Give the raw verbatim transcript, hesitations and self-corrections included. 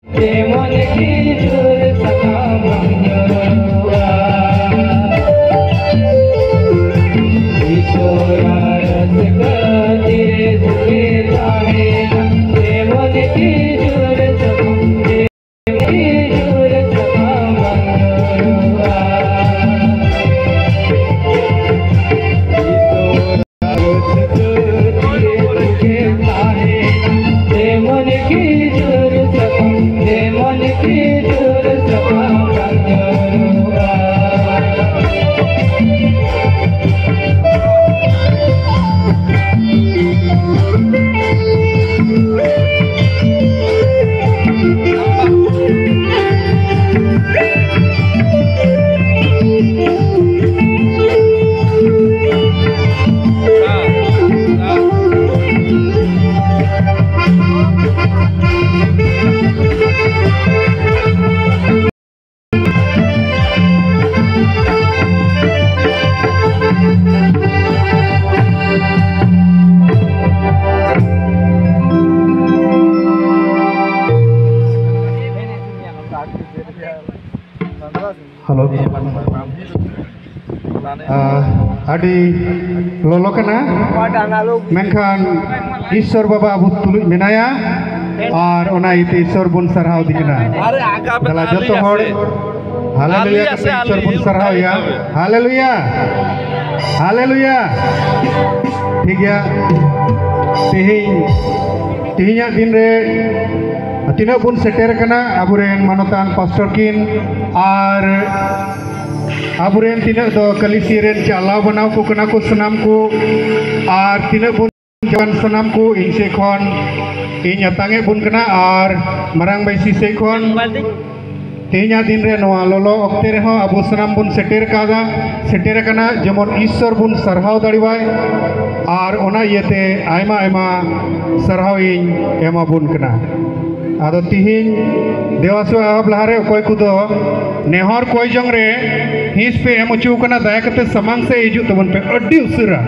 ᱡᱮᱢᱚᱱ ᱠᱷᱤᱡᱩᱨ ᱥᱟᱠᱟᱢ ᱵᱟᱝ ᱧᱩᱨᱩᱜᱼᱟ, ᱤᱥᱚᱨᱟᱜ ᱨᱟᱹᱥᱠᱟᱹ ᱛᱤᱨᱮ ᱥᱩᱠᱷᱮ ᱛᱟᱦᱮᱱᱟ᱾ ᱡᱮᱢᱚᱱ ᱠᱷᱤᱡᱩᱨ ᱥᱟᱠᱟᱢ, ᱡᱮᱢᱚᱱ ᱠᱷᱤᱡᱩᱨ ᱥᱟᱠᱟᱢ ᱵᱟᱝ ᱧᱩᱨᱩᱜᱼᱟ, ᱤᱥᱚᱨᱟᱜ ᱦᱮᱞᱳ᱾ ᱟᱹᱰᱤ ᱞᱚᱞᱚ ᱠᱟᱱᱟ, ᱢᱮᱱᱠᱷᱟᱱ ᱤᱥᱥᱚᱨ ᱵᱟᱵᱟ ᱟᱵᱚ ᱛᱩᱞᱩᱡ ᱢᱮᱱᱟᱭᱟ, ᱟᱨ ᱚᱱᱟ ᱤᱭᱟᱹᱛᱮ ᱤᱥᱥᱚᱨ ᱵᱚᱱ ᱥᱟᱨᱦᱟᱣ ᱫᱤ ᱠᱟᱱᱟ᱾ ᱫᱮᱞᱟ ᱡᱚᱛᱚ ᱦᱚᱲ ᱦᱟᱞᱮᱞᱩᱭᱟ ᱠᱟᱛᱮ ᱤᱥᱥᱚᱨ ᱵᱚᱱ ᱥᱟᱨᱦᱟᱣ ᱮᱭᱟ᱾ ᱦᱟᱞᱮᱞᱩᱭᱟ, ᱦᱟᱞᱮᱞᱩᱭᱟ᱾ ᱴᱷᱤᱠ ᱜᱮᱭᱟ, ᱛᱮᱦᱮᱧ, ᱛᱮᱦᱮᱧᱟᱜ ᱫᱤᱱ ᱨᱮ ᱛᱤᱱᱟᱹᱜ ᱵᱚᱱ ᱥᱮᱴᱮᱨ ᱟᱠᱟᱱᱟ, ᱟᱵᱚᱨᱮᱱ ᱢᱟᱱᱚᱛᱟᱱ ᱯᱟᱥᱴᱚᱨ ᱠᱤᱱ ᱟᱨ ᱟᱵᱚᱨᱮᱱ ᱛᱤᱱᱟᱹᱜ ᱫᱚ ᱠᱟᱹᱞᱤᱥᱤ ᱨᱮᱱ ᱪᱟᱞᱟᱣ ᱵᱟᱱᱟᱣ ᱠᱚ ᱠᱟᱱᱟ ᱠᱚ ᱥᱟᱱᱟᱢ ᱠᱚ, ᱟᱨ ᱛᱤᱱᱟᱹᱜ ᱵᱚᱱ ᱡᱟᱣᱟᱱ ᱥᱟᱱᱟᱢ ᱠᱚ ᱤᱧ ᱥᱮᱫ ᱠᱷᱚᱱ ᱤᱧ ᱟᱛᱟᱝ ᱮᱫ ᱵᱚᱱ ᱠᱟᱱᱟ, ᱟᱨ ᱢᱟᱨᱟᱝ ᱵᱟᱹᱭᱥᱤ ᱥᱮᱫ ᱠᱷᱚᱱ ᱛᱮᱦᱮᱧᱟᱜ ᱫᱤᱱ ᱨᱮ ᱱᱚᱣᱟ ᱞᱚᱞᱚ ᱚᱠᱛᱮ ᱨᱮᱦᱚᱸ ᱟᱵᱚ ᱥᱟᱱᱟᱢ ᱵᱚᱱ ᱥᱮᱴᱮᱨ ᱠᱟᱫᱟ, ᱥᱮᱴᱮᱨ ᱟᱠᱟᱱᱟ, ᱡᱮᱢᱚᱱ ᱤᱥᱥᱚᱨ ᱵᱚᱱ ᱥᱟᱨᱦᱟᱣ ᱫᱟᱲᱮᱣᱟᱭ᱾ ᱟᱨ ᱚᱱᱟ ᱤᱭᱟᱹᱛᱮ ᱟᱭᱢᱟ ᱟᱭᱢᱟ ᱥᱟᱨᱦᱟᱣ ᱤᱧ ᱮᱢᱟᱵᱚᱱ ᱠᱟᱱᱟ᱾ ᱟᱫᱚ ᱛᱤᱦᱤᱧ ᱫᱮᱣᱟ ᱥᱮᱵᱟ ᱮᱦᱚᱵ ᱞᱟᱦᱟᱨᱮ ᱚᱠᱚᱭ ᱠᱚᱫᱚ ᱱᱮᱦᱚᱨ ᱠᱚᱭ ᱡᱚᱝ ᱨᱮ ᱦᱤᱸᱥ ᱯᱮ ᱮᱢ ᱦᱚᱪᱚ ᱠᱟᱱᱟ, ᱫᱟᱭᱟ ᱠᱟᱛᱮ ᱥᱟᱢᱟᱝ ᱥᱮᱫ ᱦᱤᱡᱩᱜ ᱛᱟᱵᱚᱱ ᱯᱮ ᱟᱹᱰᱤ ᱩᱥᱟᱹᱨᱟ᱾